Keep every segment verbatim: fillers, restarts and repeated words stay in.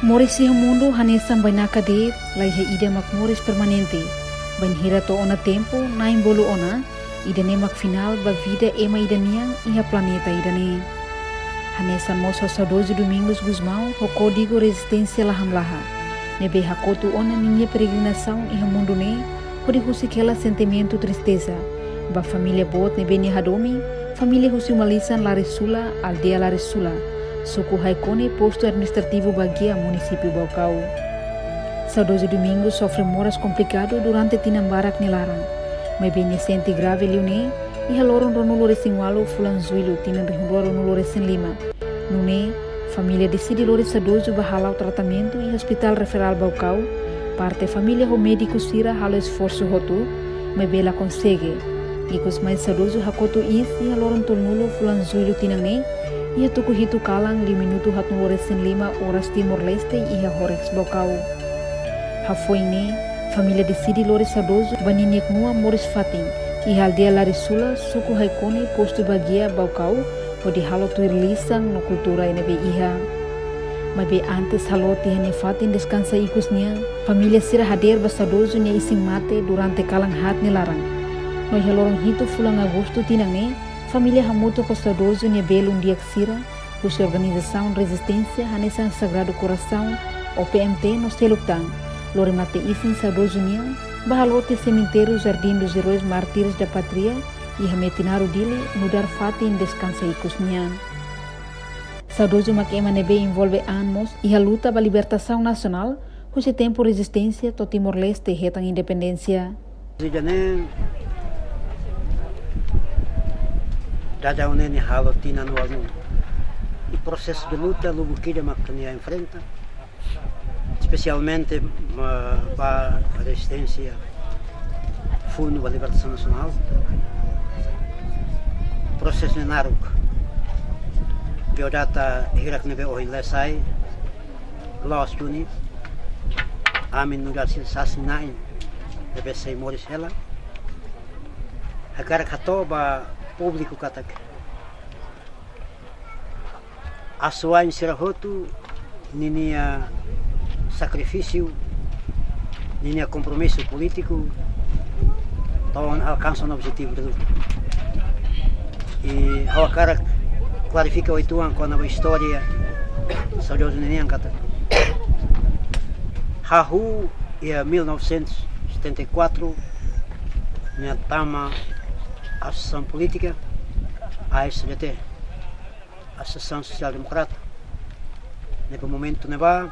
Moris iha mundu hanesan bainaka de'it, laiha ida mak moris permanente. Bainhira to'o ona tempu, na'in bolu ona, ida-ne'e mak finál ba vida ema ida nian iha planeta ida-ne'e. Hanesan mós ho saudozu Domingos Gusmão, ho kódigu rezisténsia la hamlaha, ne'ebé hakotu ona ninia peregrinasaun iha mundu ne'e, hodi husik hela sentimentu tristeza ba família boot ne'ebé nia hadomi, família husi uma-lisan Laresula, aldeia Laresula, suku Haikone, postu administrativu Baguia, munisípiu Baucau. Saudozu Domingos sofre moras komplikadu durante tinan barak nia laran. Maibé nia sente grave liu ne'e iha loron ruanulu-resin-ualu fulan Jullu tinan rihun rua ruanulu-resin-lima. Nune'e, família deside lori saudozu ba hala'o tratamentu iha Hospital Referál Baucau. Parte família ho médiku sira halo esforsu hotu, maibé la konsege. Ikus mai saudozu hakotu iis iha loron tolunulu fulan Jullu tinan ne'e, iha tuku hitu kalan liu minutu haatnulu-resin-lima oras Timor-Leste iha Horex Baucau. Hafoin ne'e, família deside lori saudozu ba ninia knua moris-fatin, iha aldeia Laresula, suku Haikone, postu Baguia, Baucau, hodi halo tuir lisan no kultura ne'ebé iha. Maibé antes halo tiha nia fatin deskansa ikus nian, família sira hadeer ba saudozu nia isin-mate durante kalan haat nia laran. No iha loron hitu fulan Agostu tinan ne'e, família hamutuk ho saudozu nia belun di'ak sira, husi organizasaun rezisténsia hanesan Sagrado Coração, O P M T no seluk tan, lori mate-isin saudozu nian, ba halo tiha semitériu Jardim dos Heróis Mártires da Pátria, iha Metinaro, Dili, nu'udar fatin deskansa ikus nian. Saudozu mak ema ne'ebé envolve an mós iha luta ba libertasaun nasionál, husi tempu rezisténsia to'o Timor-Leste hetan independénsia. Ida-ne'e, daudaun ne'e nia halo tinan ualu. I prosesu de luta lubuk ida mak nia enfrenta, espesialmente, ma, ba rezisténsia, Fundu ba Libertasaun Nasionál. Prosesu ne'e naruk. Biodata hirak ne'ebé ohin la'o sai, loos duni, ami nu'udar sira sasin-na'in ne'ebé sei moris hela, hakarak hato'o ba públiku katak asuwa'in sira hotu ninia sakrifísiu, ninia kompromisu polítiku, to'o ona alkansa ona objetivu de luta. I ha'u hakarak klarifika uitoan kona-ba istória saudozu ninian katak, hahú iha mil novecentos e setenta e quatro, nia tama asosiasaun polítika, A S D T, Asosiasaun Sosiál Demokrata. Ne'ebé momentu ne'ebá,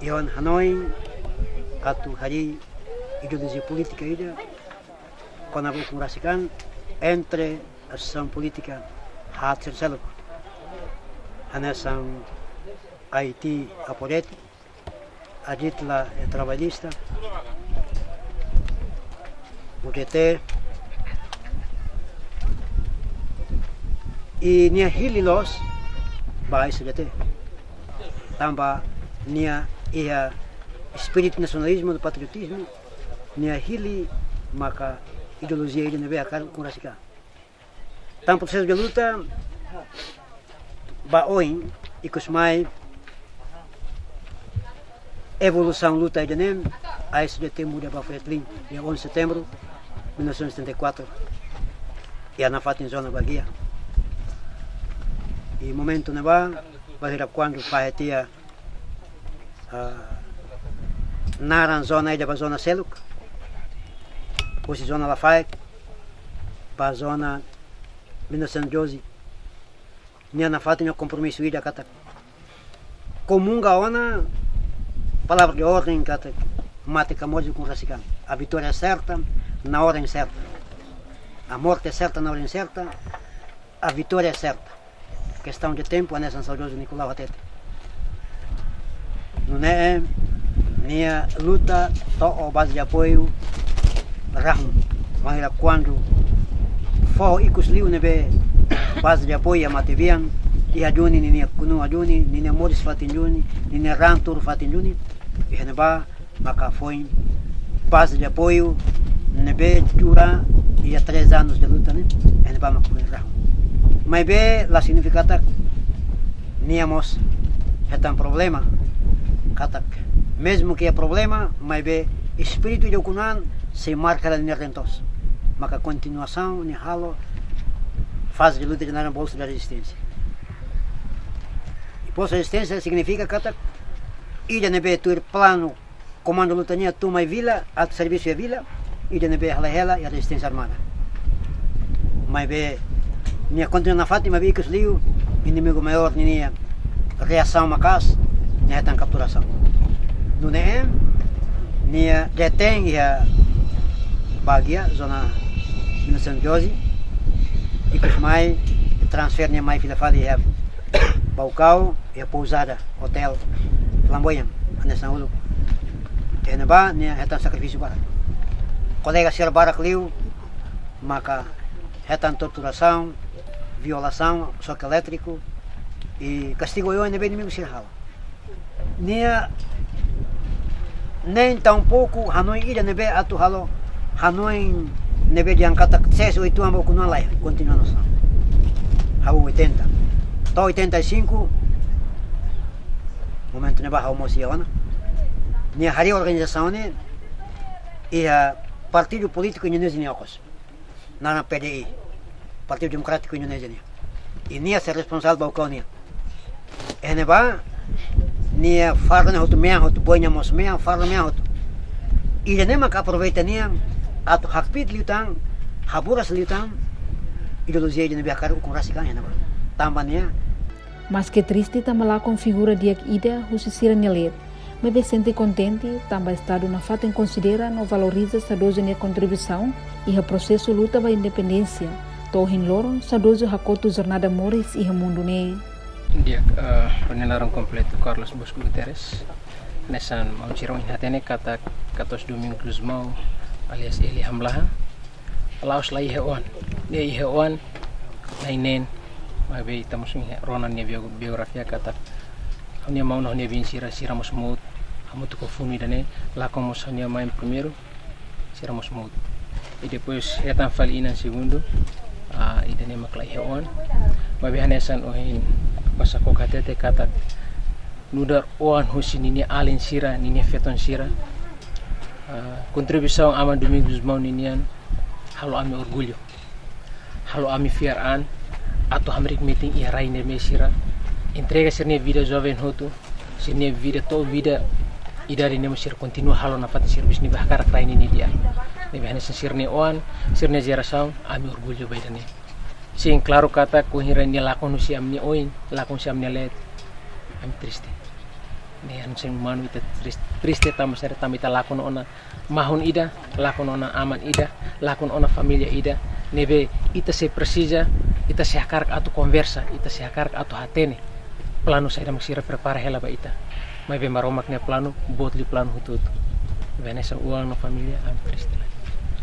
iha hanoin atu harii ideolojia polítika ida kona-ba ukun rasik an entre asosiasaun polítika haat sira seluk, hanesan A I T, Apodeti, Aditla, eh, Trabalhista, U D T, i nia hili loos ba A S D T. Tanba nia iha espíritu nasionalizmu no patriotizmu, nia hili maka ideolojia ida ne'ebé hakarak ukun rasik an. Tan prosesu de luta ba oin, ikus mai evolusaun luta ida-ne'e, A S D T muda ba Fretilin, dia onze de setembro mil novecentos e setenta e quatro, iha nafatin zona Baguia. I momentu ne'ebá, bainhira kuandu fahe tiha, ah, naran zona ida ba zona seluk, husi zona Lafaek ba zona Vila São José. Nia nafatin nia kompromisu ida katak, komunga ona palavra de ordem katak, mate ka moris ukun rasik an. A vitória é certa na hora incerta. A morte é certa na hora incerta. A vitória é certa. Kestaun de tempu, hanesan saudozu Nicolau hatete. Nune'e, nia luta to'o baze de apoiu rahun. Bainhira kuandu foho ikus liu ne'ebé baze de apoiu iha matebian, iha duni ninia knua duni, ninia moris-fatin duni, ninia raan tuur-fatin duni, iha ne'ebá maka foin baze de apoiu ne'ebé dura iha três anos de luta ne'e, iha ne'ebá maka foin rahun. Maibé la signifika katak nia mós Hetan problema, katak, mezmu ke iha problema, maibé espíritu ida ukun-an sei marka hela nia redentór. Maka kontinuasaun nia halo faze de luta ida naran Bolsa da Resistência. I Bolsa da Resistência signifika katak ida ne'ebé tuir planu komandu luta nian tun mai vila, atu servisu iha vila, ida ne'ebé halai hela iha rezisténsia armada. Maibé nia kontinua nafatin, maibé ikus liu inimigu maiór ninia reasaun maka'as, nia hetan kapturasaun. Nune'e nia detein iha Baguia, zona Vila Santos, ikus mai transfere nia mai fila fali iha Baucau, iha pousada, hotel Flamboyant, hanesan uluk. Iha ne'ebá nia hetan sakrifísiu barak. Kolega sira barak liu maka hetan torturasaun, violasaun, xoke elétriku, i kastigu oioin ne'ebé inimigu sira halo. Nia nein tampouku hanoin ida ne'ebé atu halo, hanoin ne'ebé dehan katak ses oituan ba ukun-an, lae, kontinua no sa. Ha'u oitenta. To'o oitenta e cinco, momentu ne'ebá ha'u mós iha ona. Nia harii organizasaun ne'e iha partidu polítiku Indonézia nia okos, naran P D I, Partidu Demokrátiku Indonézia nian. I nia sei responsavel ba Baucau nian. Iha ne'ebá nia farda ne'e hotu mean hotu, boi nia mós mean, farda mean hotu. Ida-ne'e maka aproveita nia atu hakbiit liután, haburas liután ideolojia ida ne'ebé hakarak ukun rasik an iha ne'ebá. Tanba nia Maske triste tanba lakon figura di'ak ida husi sira-nia leet, maibé sente kontente tanba Estadu nafatin konsidera no valoriza saudozu nia kontribuisaun iha prosesu luta ba independénsia. To'o ohin loron saudozu hakotu jornada moris iha mundu ne'e. Di'ak, eh, ha'u-nia naran kompletu Carlos Bosco Guterres. Hanesan maun sira ohin hatene katak katuas Domingos Gusmão, alias Eli Hamlaha, la'ós la iha oan. Nia iha oan, na'in-neen, maibé ita mós iha rona nia bio-, biografia katak ha'u-nia maun no ha'u-nia biin sira, sira mós mout hamutuk ho funu ida-ne'e, lakon mós ha'u-nia maun primeiru, sira mós mout. I depois hetan fali inan segundu, ah, ida-ne'e mak la iha oan. Maibé hanesan ohin Pasakok hatete katak nu'udar oan husi ninia alin sira, ninia feton sira. Ah, kontribuisaun Aman Domingos Gusmão ninian halo ami orgullu. Halo ami fiar an atu hamriik metin iha rai ne'ebé sira entrega sira-nia vida joven hotu, sira-nia vida to'o vida idade ne'ebé sira kontinua halo nafatin servisu ne'ebé hakarak rai ninia di'ak. Ne'ebé hanesan sira-nia oan, sira-nia jerasaun, ami orgullu ba ida-ne'e. Sin, klaru katak wainhira nia lakon husi ami-nia oin, lakon husi ami-nia leet, ami triste. Ne'e hanesan umanu ita tris-, triste tanba sira, tanba ita lakon ona mahon ida, lakon ona aman ida, lakon ona família ida ne'ebé ita sei presiza, ita sei hakarak atu konversa, ita sei hakarak atu hatene planu saida mak sira prepara hela ba ita. Maibé Maromak nia planu boot liu planu hotu-hotu. Ne'ebé hanesan oan no família, ami triste lae.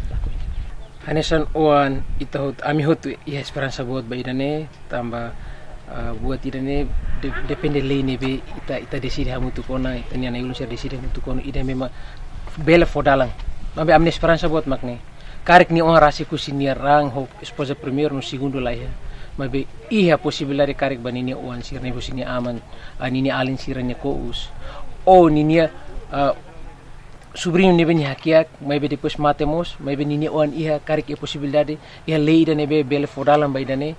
Lakohi. Hanesan oan, ita hotu, ami hotu iha esperansa boot ba ida-ne'e, tanba, ah, buat ida-ne'e de-, depende lei ne'ebé ita, ita deside hamutuk ona, ita-nia na'i-ulun sira deside hamutuk ona, ida ne'ebé mak bele fó dalan. Maibé ami-nia esperansa boot mak ne'e. Karik nia oan rasik husi nia raan ho espoza primeiru no segundu la iha. Maibé iha posibilidade karik ba ninia oan sira ne'e husi nia aman, ah, ninia alin sira-nia ko'us. Ou ninia, ah, subriñu ne'ebé nia hakiak, maibé depois mate mós, maibé ninia oan iha, karik iha posibilidade, iha lei ida ne'ebé bele fó dalan ba ida-ne'e,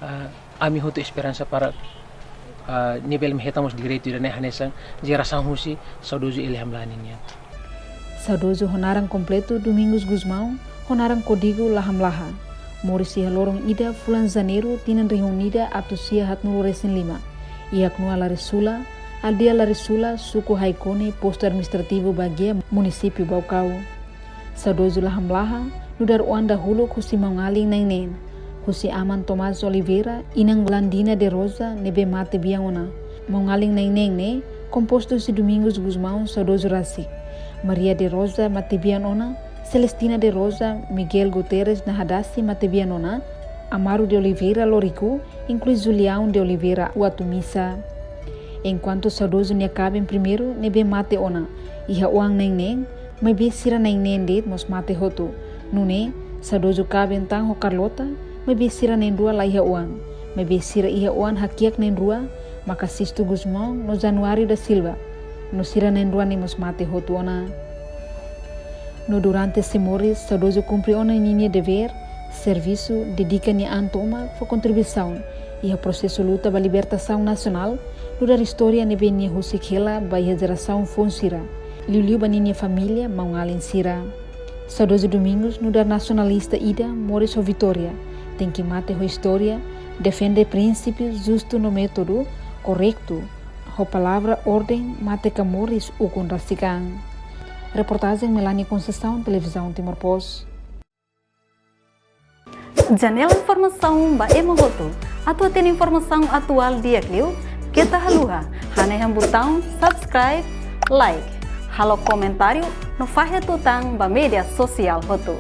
ah, ami hotu esperansa para, ah, nia bele hetan mós direitu ida-ne'e hanesan jerasaun husi saudozu Eli Hamlaha ninian. Saudozu ho naran kompletu Domingos Gusmão, ho naran kódigu La Hamlaha. Moris iha loron ida fulan Janeiru tinan rihun ida atus sia haatnulu resin lima. Iha knua Larisula, aldeia Larisula, suku Haikone, postu administrativu Baguia, munisípiu Baucau. Saudozu La Hamlaha nu'udar oan dahuluk husi maun-alin na'in-neen. Husi aman Tomás Oliveira, inan Landina de Rosa, ne'ebé mate bian ona. Maun-alin na'in-neen ne'e kompostu husi Domingos Gusmão, saudozu rasik, Maria de Rosa, mate bian ona, Celestina de Rosa, Miguel Guterres Nahadasi, mate bian ona, Amaro de Oliveira Loriku, inklui Julião de Oliveira Uatumisa. Enkuantu saudozu nia kaben primeiru ne'ebé mate ona iha oan na'in-neen, maibé sira na'in-neen de'it mós mate hotu. Nune'e, saudozu kaben tan ho Carlota, maibé sira na'in-rua la iha oan. Maibé sira iha oan hakiak na'in-rua, maka Sisto Gusmão no Januário da Silva, no sira na'in-rua ne'e mós mate hotu ona. No durante sei moris, saudozu kumpre ona ninia devér, servisu, dedika nia an tomak fó kontribuisaun iha prosesu luta ba libertasaun nasionál, nu'udar istória ne'ebé nia husik hela ba iha jerasaun foun sira, liuliu ba ninia família, maun-alin sira. Saudozu Domingos, nu'udar nasionalista ida moris ho vitória, tenke mate ho istória, defende prinsípiu justu no métodu korretu, ho palavra orden mate ka moris ukun rasik an. Reportajen Melania Conceição, Televizaun Timor Post. Janela informasaun ba ema hotu. Atu hatene informasaun atuál di'ak liu, keta haluha hanehan butaun subscribe, like, halo komentáriu no fahe tutan ba média sosiál hotu.